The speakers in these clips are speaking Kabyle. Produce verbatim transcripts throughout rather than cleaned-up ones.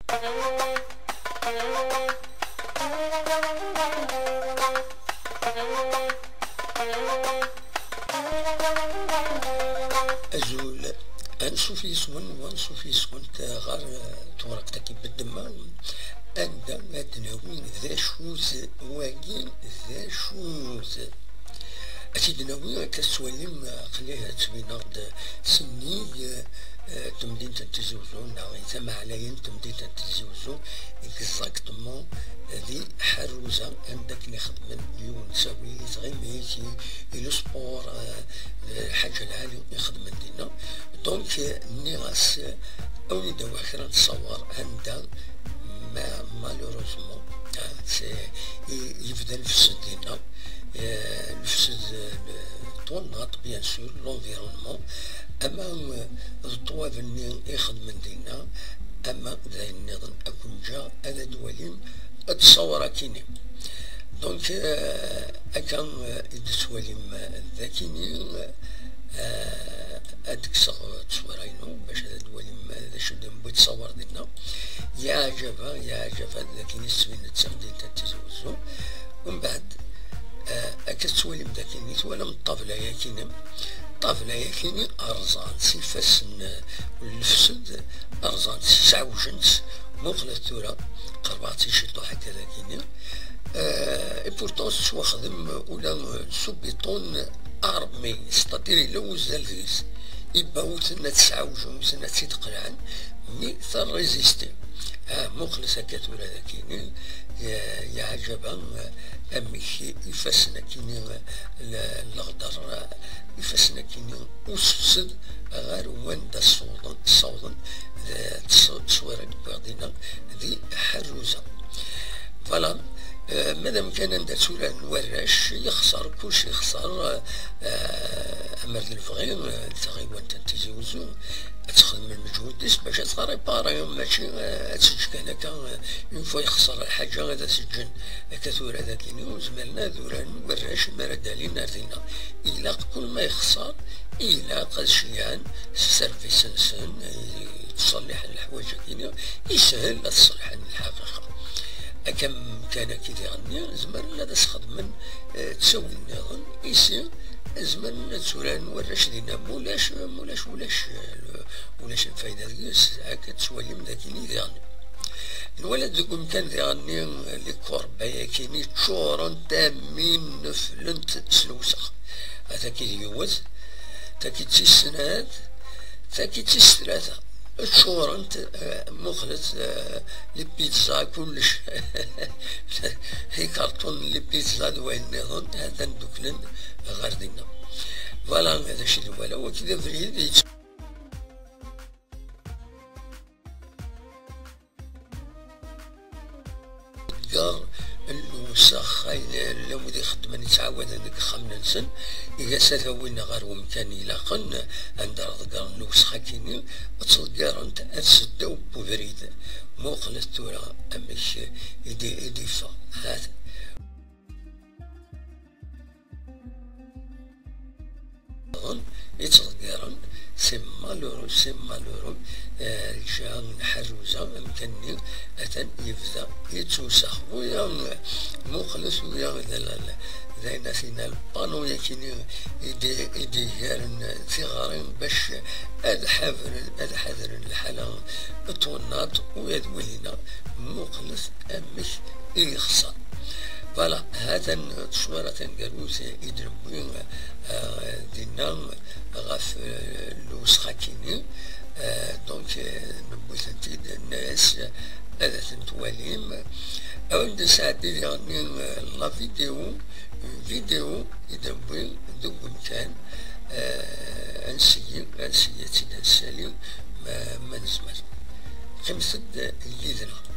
Azul, ansuf yis-wen, wansuf yis-went ɣer, eh, tewraqt-agi n ddemma, anda ad d-nawi d acu-t wagi, d acu-t. Ad t-id-nawi akka tettwalim, aql-i ttbineɣ-d sennig, eh, temdint n Tizi Uzzu, neɣ i tama ɛlayen n temdint n Tizi Uzzu, exactement di Ḥerruza, anda akken i xedmen yiwen n ttawil, i tɣimit, i, i le sport, eh, eh, lḥaǧa lɛali i xedmen dinna. Donc, eh, nniɣ-as, eh, awi-d a wa kra n ttṣawar anda ma, malheureusement, ah, c'est, i, yebda lefsed dinna, eh, lefsed, eh, le, twennaḍt, bien sûr, l'environnement, ama, eh, d ṭṭwab-nni i xedmen dinna, ama d ayen nniḍen, ad ken-ǧǧeɣ ad d-twalim, ad tṣawar akini. Donc, eh, akka, eh, i d-tettwalim, eh, d akini, eh, ad d-kkseɣ tteswira-inu bac ad d-twalim, eh, d acu d-newwi ttṣawar dinna. Yeɛjaba, yeɛjaba, d akini tettbin-d d tamdint n Tizi Uzzu. Umbeɛd, eh, akka tettwalim d akini, twalam ṭṭabla-yakini. Ṭṭabla-yakini rẓan s ifassen, eh, n lefsed, rẓan-tt, sɛewjen-tt, muqlet tura, qerbeɣ-tt i ciṭuḥ akka d akini. Euh, et pourtant tettwaxdem ula s ubiṭun armé, c'est-à-dire yella wuzzal deg-s. Ibauten ad tt-sɛewjen, ad tt-id-qelɛen, mi terrésisti. Ah, muqlet akka tura d akini, ya, yeɛjaba, ah, amek ifassen akini, ah, l-, leɣder, ah, ifassen akini usefsed ɣer wanda ssawḍen, ssawḍen, d, ttṣ-, ttṣwira i d-wwiɣ dinna di Ḥerruza. Voilà. Euh, madam kan anda tturaren warrac, yexṣer, kullec yexṣer, euh, amer d lebɣi, euh, n taɣiwant n Tizi Uzzu, ad texdem lmeǧhud-is bac ad tɣerripari, mačči, euh, ad teǧǧ kan akka, euh, une fois yexṣer lḥaǧa ad as-ǧǧen akka tura d akini, zemren ad uraren warrac mi ara d-alin ar dinna. Ilaq kul ma yexṣer, ilaq ad ceyyɛen s service-nsen, yettṣelliḥen leḥwayeǧ-agi-nni, yeshel ad ṣelḥen lḥaqiqa. Akka amkan-agi diɣen-nni, zemren ad as-xedmen, eh, ttawil nniḍen, ici, zemren ad tturaren warrac dinna, mulac, mulac, ulac, eh, ulac lfayda deg-s, akka tettwalim d akini diɣen. Nwala-d deg umkan diɣen-nni, les corbeilles-agi-nni ččurent am win neflent s lewsex. Ataki d yiwet, taki d tis snat, taki d tis tlata. Ččurent, eh, muqlet, eh, les pizzas, kullec. Ikarṭunen n les pizzas d wayen nniḍen, atan dduklen ɣer dinna. Voilà, d acu i d-nwala, wagi d abrid yett-, gar lewsex, ay llan wid ixeddmen, yettɛawaden deg yexxamen-nsen, igas ad awin ɣer wemkan ilaqen, anda ara ḍeggren lewsex-agi-nni, ad ttḍeggirent ar seddaw n ubrid. Muqlet tura amek i d-, i d-yeffeɣ. Hat. Ittḍeggiren, c'est malheureux, c'est malheureux. Eh, lǧiha n Ḥerruza, amkan-nni, atan yebda yettusex. Wiyaḍ, muqlet, wiyaḍ d, d, d ayen a t-inna lpanu-yagi-nni i d-, i d-igaren tiɣri bac ad ḥadren, ad ḥadren lḥala n twennaḍt, u ad win-inna muqlet amek i yexṣer. Voilà, hatan ttecwara taneggarut i d-newwi, eh, dinna ɣef, eh, lewsex-agi-nni. Eh, donc, eh, newwi-tent-id, nenna-yas ad tent-twalim. Awen-d nesɛeddi diɣen, eh, la vidéo, une vidéo i d-newwi deg umkan, eh, ad nseggi, ad nseggi ad tt-id-nessali ma, ma nezmer. Qqimet-d yid-neɣ.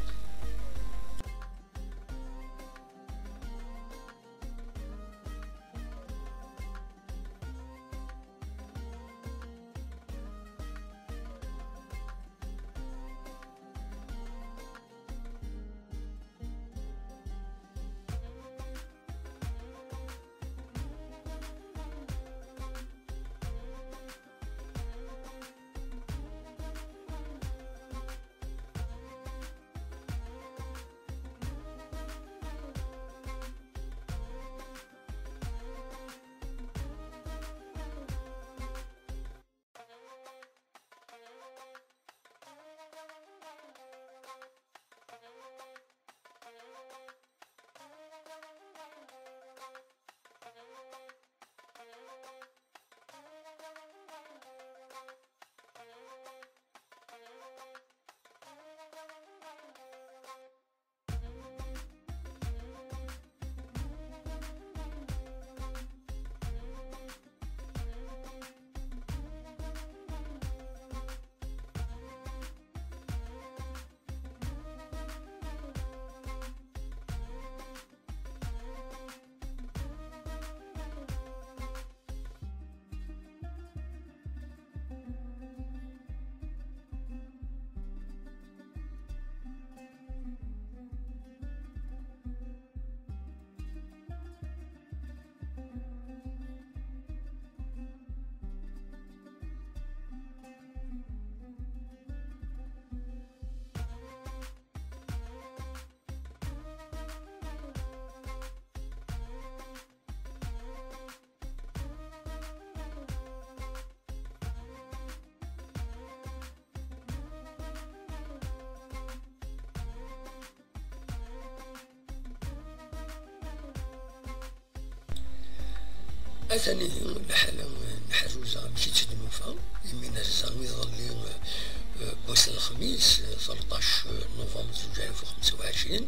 Atan ihi lḥala n Ḥerruza amek i tt-id-nufa, imi nerza iḍelli, eh, n wass n lexmis, eh, tleṭṭac novembre zuǧ alaf u xemsa u ɛecrin,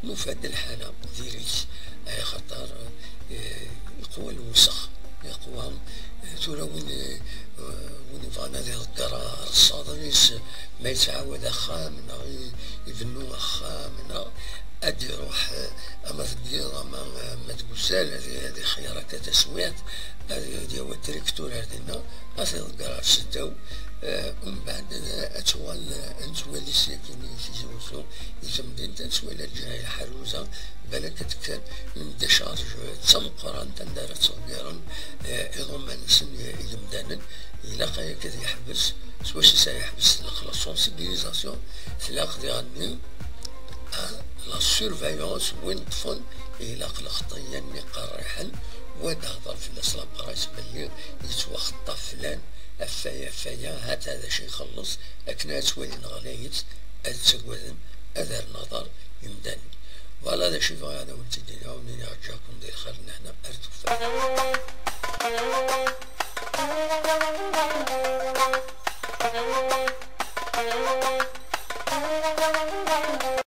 nufa-d lḥala diri-tt, ay axaṭer, eh, yeqwa lewsex, yeqwa, eh, tura win, eh, win yebɣan ad iḍegger rrṣaḍ-is, ma yettɛawad axxam, neɣ i-, ibennu axxam, neɣ ad iruḥ, eh, ama deg yiḍ, ama, eh, ama deg uzal, ad i-, ad ixeyyer akka taswiɛt, ad, ad yawi tracteur ar dinna, ad t-iḍegger ɣer seddaw, eh, umbeɛd, eh, ad tuɣal, eh, ad nettwali s yakkin i Tizi Wezzu, i temdint, ad nettwali lǧiha n Ḥerruza, balak ad d-kkan une décharge d tameqqrant anda ara ttḍeggiren, eh, iḍumman-nsen i, i yemdanen. Ilaq ayagi ad yeḥbes. S wacu i s-ara yeḥbes? Ilaq la sensibilisation, tlaq diɣenni, ah, la surveillance n win ṭṭfen, ilaq lxeṭṭiyya-nni qerriḥen, wa ad d-hḍer fell-as la presse belli yettwaxeṭṭaf flan, ɣef waya, ɣef waya, hata d acu ixelleṣ, akken ad twalin ɣlayet, ad ttaggaden, ad rren aḍar yemdanen. Voilà d acu i bɣiɣ ad awen-tt-id-iniɣ, ur iniɣ ǧǧakum di lxir n lehna ar tufat.